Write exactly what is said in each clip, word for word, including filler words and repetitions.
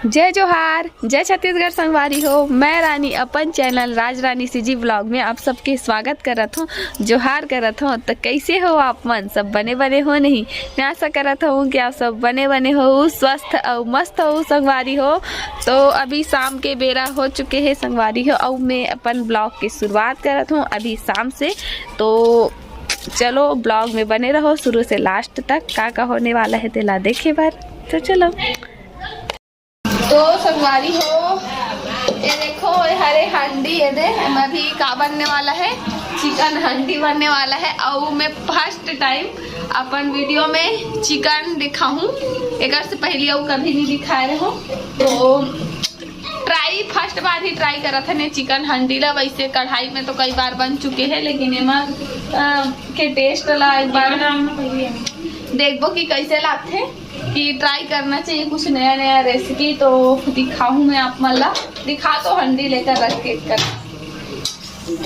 जय जोहार, जय छत्तीसगढ़ संगवारी हो। मैं रानी अपन चैनल राज रानी सीजी व्लॉग में आप सबके स्वागत करत हूँ, जोहार करत हूँ। तो कैसे हो आप मन? सब बने बने हो नहीं? मैं आशा करत हूँ कि आप सब बने बने हो, स्वस्थ अउ मस्त हो संगवारी हो। तो अभी शाम के बेरा हो चुके हे संगवारी हो, अउ मैं अपन व्लॉग के शुरुआत करत हूँ अभी शाम से। तो चलो, व्लॉग में बने रहो शुरू से लास्ट तक, का का होने वाला है तेला देखे बर। तो चलो। तो संगवारी हो, ये देखो, ये हरे हांडी, ये दे, एमा भी का बनने वाला है, चिकन हांडी बनने वाला है। अउ मैं फर्स्ट टाइम अपन वीडियो में चिकन दिखाहूँ, एकर से पहले अउ कभी नहीं दिखाए रहूँ। तो ट्राई, फर्स्ट बार ही ट्राई करत हन चिकन हांडी ला। वैसे कढ़ाई में तो कई बार बन चुके हैं, लेकिन एमा अ, के टेस्ट ला एक बार देखबो कि कैसे लागथे, कि ट्राई करना चाहिए कुछ नया नया रेसिपी। तो दिखाहूँ मैं आप मन ला, दिखा तो हंडी लेकर रख के कर।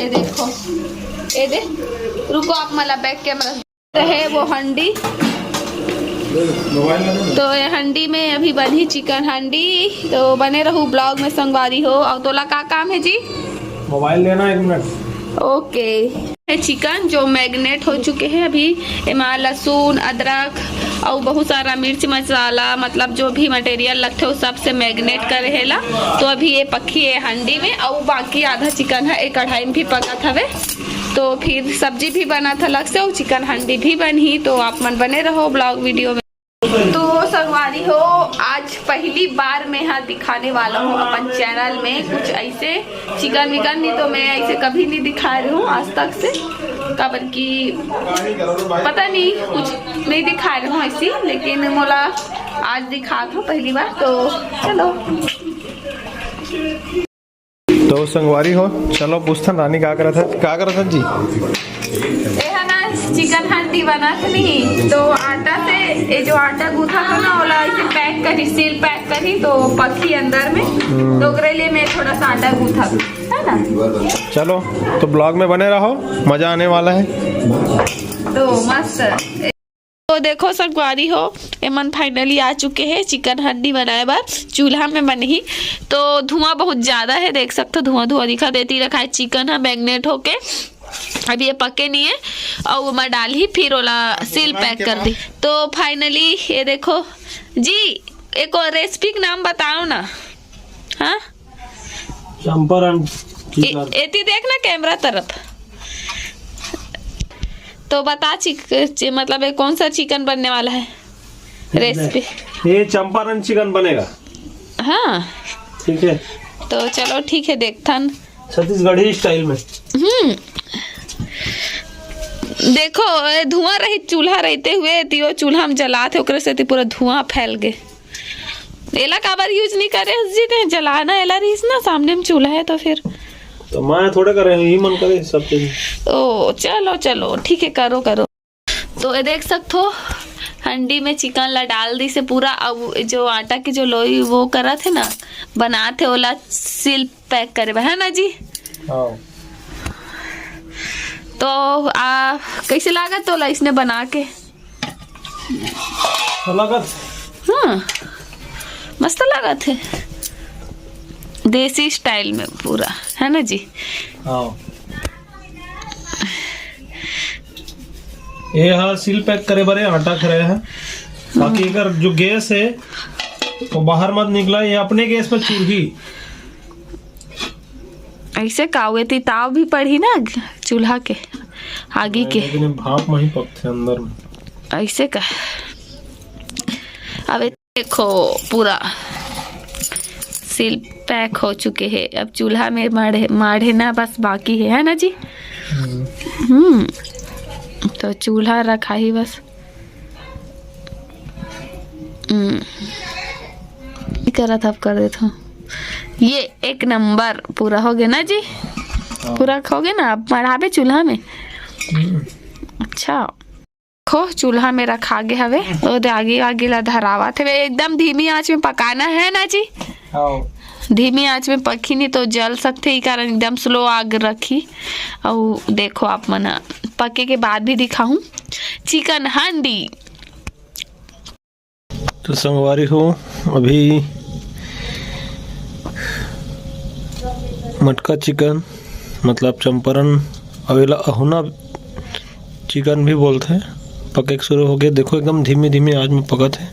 ये देखो, ये दे, रुको, आप मन ला बैक कैमरा रहे वो हंडी। तो ये हंडी में अभी बनही चिकन हंडी, तो बने रहू व्लॉग में संगवारी हो। अउ तोला का काम है जी? मोबाइल लेना एक मिनट। ओके। ये चिकन जो मैग्नेट हो चुके हैं अभी, एमा लहसुन, अदरक अउ बहुत सारा मिर्च मसाला, मतलब जो भी मटेरियल लगथे, वो सब से मैग्नेट करे हे ला। तो अभी ये पक्की है हंडी में, अउ बाकी आधा चिकन है एक कढ़ाई में भी पकत हवे। तो फिर सब्जी भी बनत अलग से, अउ चिकन हंडी भी बनही, तो आप मन बने रहो व्लॉग वीडियो में। तो संगवारी हो, आज पहली बार मैं हा दिखाने वाला हूँ अपन चैनल में कुछ ऐसे चिकन विकन, नहीं तो मैं ऐसे कभी नहीं दिखा रही हूँ आज तक से, काबर कि पता नहीं कुछ नहीं दिखा रही हूँ ऐसी, लेकिन मोला आज दिखात हूँ पहली बार। तो चलो। तो संगवारी हो, चलो पूछथन रानी का करत हस, का करत हस जी? एहा ना चिकन हंडी बनत नहीं, तो आटा से, ये जो आटा गूंथा था ना, ओला ऐसे पैक करी, सील पैक करी, तो पकही अंदर में। हम्म। तो ओकरे लिए मैं थोड़ा सा आटा गूंथा, है ना? चलो, तो व्लॉग में बने रहो, मजा आने वाला है। तो मस्त। तो देखो संगवारी हो, एमन फाइनली आ चुके हैं चिकन हंडी बनाए बर। चूल्हा में बनही, तो धुआं बहुत ज्यादा है, देख सकते हो, धुआं धुआं दिखा देती रखा है। चिकन ह मैग्नेट होके अभी ये पके नहीं है, अउ ओमा डालही, फिर ओला सील पैक कर दी। तो फाइनली ये देखो जी, एक और रेसिपी का नाम बताओ ना। हाँ, चंपारण ए-, चिकन। एती देख ना कैमरा तरफ। तो बता चिक-, चि-, मतलब ये कौन सा चिकन बनने वाला है? रेसिपी। ये चंपारण चिकन बनेगा। हाँ। ठीक है। तो चलो ठीक है, देखथन। छत्तीसगढ़ी स्टाइल में। हम्म। देखो, ए, धुआं रहित चूल्हा रहते हुए, एती वो चूल्हा में जलात हे, ओकरे सेती पूरा धुआं फैल गए। एला काबर यूज नहीं करे हस जी ते? जलाना एला रहीस ना, सामने में चूल्हा है तो फिर। तो मैं थोड़े करे, ही मन करे सब चीज। ओ, चलो, चलो, ठीक है, करो, करो। तो ये देख सकथो, हंडी में चिकन ला डाल दिस हे पूरा। अब जो आटा के जो लोई वो करत हे ना, बनात हे, ओला सील पैक करे बर, है ना जी? हाँ। तो आ, कैसे लागत तोला इसने बना के? तो लागत। हाँ, मस्त लागत हे, देसी स्टाइल में पूरा, है ना जी? हाँ। ये हा सील पैक करे बर आटा खरे है, ताकि एकर जो गैस है वो बाहर मत निकला, ये अपने गैस पर चूल्ही। ऐसे का हुए ती ताव भी पड़ी ना चूल्हा के, आगी के। लेकिन ये भाप में ही पकते अंदर में। ऐसे का। अब ये देखो पूरा सील पैक हो चुके हैं। अब चूल्हा में माढ़े, माढ़े ना बस बाकी है, है ना जी? हम्म। हम्म, तो चूल्हा रखा ही बस। हम्म, ये करत अब कर देता हूँ। ये एक नंबर पूरा हो गया ना जी? हाँ। पूरा हो गया ना? अब मढ़ाबे चूल्हा में। हम्म। अच्छा। खो चूल्हा में रखा गे हवे, ओदे आगी, आगी ला धरावत हवे। एकदम धीमी आंच में पकाना है ना जी? हाँ। धीमी आंच में पकी नहीं तो जल सकथे, ई कारण एकदम स्लो आग रखी। अउ देखो आप मन ह, पके के बाद भी दिखाहूँ चिकन हांडी। तो संगवारी हो, अभी मटका चिकन, मतलब चंपारण, अउ एला अहुना चिकन भी बोलथे। पके के शुरू हो गया, देखो एकदम धीमे धीमे आँच में पकत हे।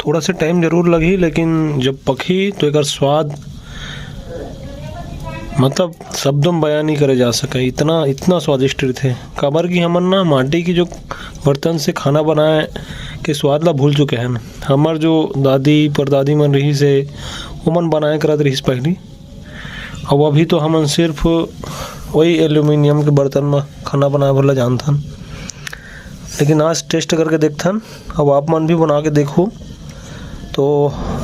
थोड़ा सा टाइम जरूर लगही, लेकिन जब पकही तो एकर स्वाद मतलब शब्दों में बयान नहीं करे जा सके, इतना, इतना स्वादिष्ट रहिथे। काबर कि हमन ना माटी की जो बर्तन से खाना बनाए के स्वाद ला भूल चुके हैं। हमर जो दादी परदादी मन रहिस हे, ओमन बनाए करत रहिस पहली, अउ अभी तो हमन सिर्फ वही एल्यूमिनियम के बर्तन में खाना बनाए बर ला जानथन। लेकिन आज टेस्ट करके देखथन, अब आप मन भी बना के देखो तो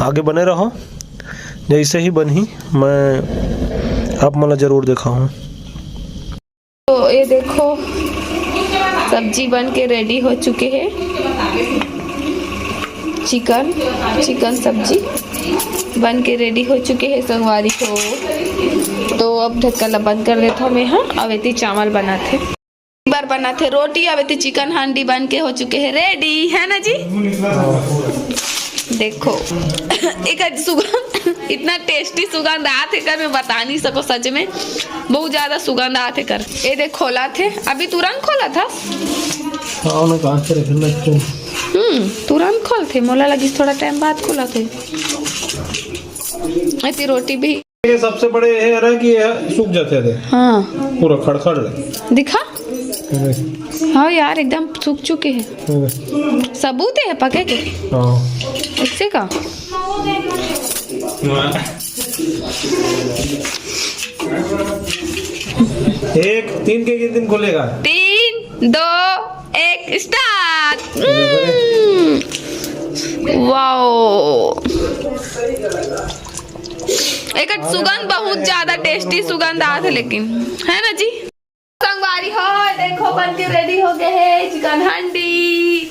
आगे बने रहो। जैसे ही बनही मैं आप मन ला जरूर दिखाहूँ। तो ये देखो, सब्जी बन के रेडी हो चुके हैं। चिकन, चिकन सब्जी बन के रेडी हो चुके हैं संगवारी हो। तो अब ढक्कन ला बंद कर देता हूँ मैं। हाँ, अब एती चावल बनाथे, बार बनाथे रोटी। अब एती चिकन हांडी बन के हो चुके हैं रेडी, है ना जी? देखो, एक सुगंध, इतना टेस्टी सुगंध आत हे कर, मैं बता नहीं सको सच में, बहुत ज्यादा सुगंध आत हे कर। ये देख, खोला थे, अभी तुरंत खोला था। हाँ, उन्हें कांच के रखे ना। हम्म, तुरंत खोल थे, मोला लगी थोड़ा टाइम बाद खोला थे। ऐसी रोटी भी। ये सबसे बड़े ये है ना कि ये सूख जाते थे। हाँ। पूरा खड़खड़ ले। दिखा। हाँ यार, एकदम सूख चुके हैं। सबूत है पके के। हाँ। इससे का? एक, तीन के, के दिन खोलेगा। तीन, दो, एक, स्टार्ट। वाओ, एकर सुगंध बहुत ज्यादा टेस्टी सुगंध आत हे, लेकिन, है ना जी? संगवारी हो, देखो बन के रेडी हो गए है चिकन हांडी।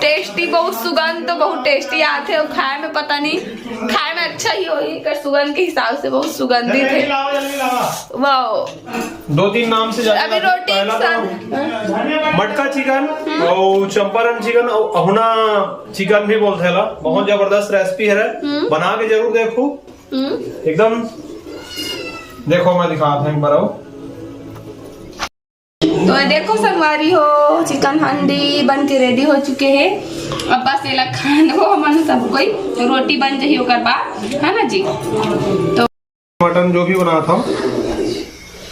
टेस्टी, बहुत सुगंध तो बहुत टेस्टी आत हे, और खाए में पता नहीं, खाए में अच्छा ही होही, एकर सुगंध के हिसाब से बहुत सुगंधित है। वाओ। दो तीन नाम से जाने अभी जाते हैं। रोटी पहला के तो साथ। मटका चिकन और चंपारण चिकन और अहुना चिकन भी बोलते हैं ला। बहुत जबरदस्त रेसिपी है रे। हम्म। बना के जरूर देखो। हम्म। एकदम देखो, मैं दिखाता हूँ एक बार और। तो ये देखो संगवारी हो, चिकन हांडी बन के रेडी हो चुके हैं। अब बस एला खान हो हमन सब कोई, रोटी बन जही ओकर बाद, है ना जी? तो मटन जो भी बनाता हूँ,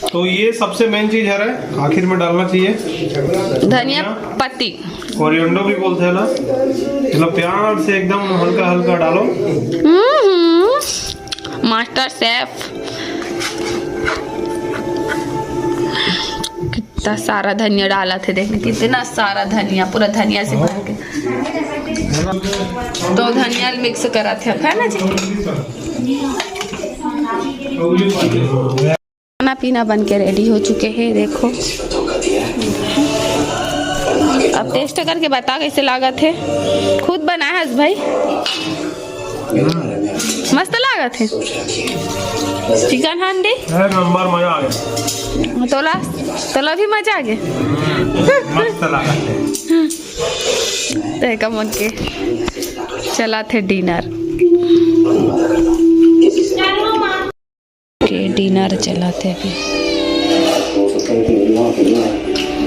तो ये सबसे मेन चीज है रे, आखिर में डालना चाहिए धनिया पत्ती। कोरिएंडर भी बोलते हैं ना, मतलब प्यार से एकदम हल्का हल्का डालो। हम्म, मास्टर शेफ। कितना सारा धनिया डाला थे, देखने कितना सारा धनिया, पूरा धनिया से भर के। तो धनिया मिक्स करा थे, है ना जी? खाना पीना बन के रेडी हो चुके हैं, देखो। अब टेस्ट करके बता कैसे लागत है। खुद बनाया है भाई? मस्त लागत है चिकन हांडी। एक नंबर, मजा आ गया। तोला, तोला भी मजा आ गया। मस्त लागत है। तय का मन के चला थे डिनर। के डिनर चलाथे अभी,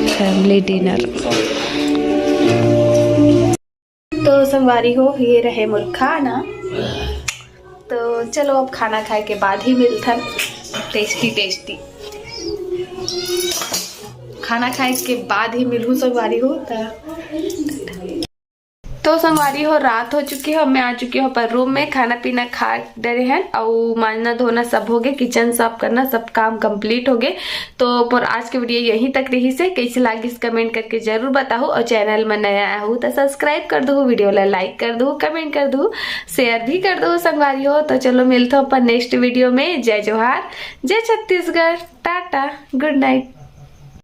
फैमिली डिनर। तो संगवारी हो, ये रहे मोर खाना। तो चलो, अब खाना खाए के बाद ही मिलथन। टेस्टी टेस्टी खाना खाए के बाद ही मिलहूँ संगवारी हो। त तो संगवारी हो, रात हो चुकी हो, मैं आ चुकी हूँ अपन रूम में। खाना पीना खा डरे हैं, अउ मांजना धोना सब हो गए, किचन साफ करना, सब काम कंप्लीट हो गए। तो पर आज के वीडियो यहीं तक रही से, कैसे लागिस कमेंट करके जरूर बताओ, और चैनल में नया आया हो तो सब्सक्राइब कर दो, वीडियो ला लाइक कर दो, कमेंट कर दो, शेयर भी कर दो संगवारी हो। तो चलो मिलते हो अपन नेक्स्ट वीडियो में। जय जोहार, जय छत्तीसगढ़, टाटा, गुड नाइट।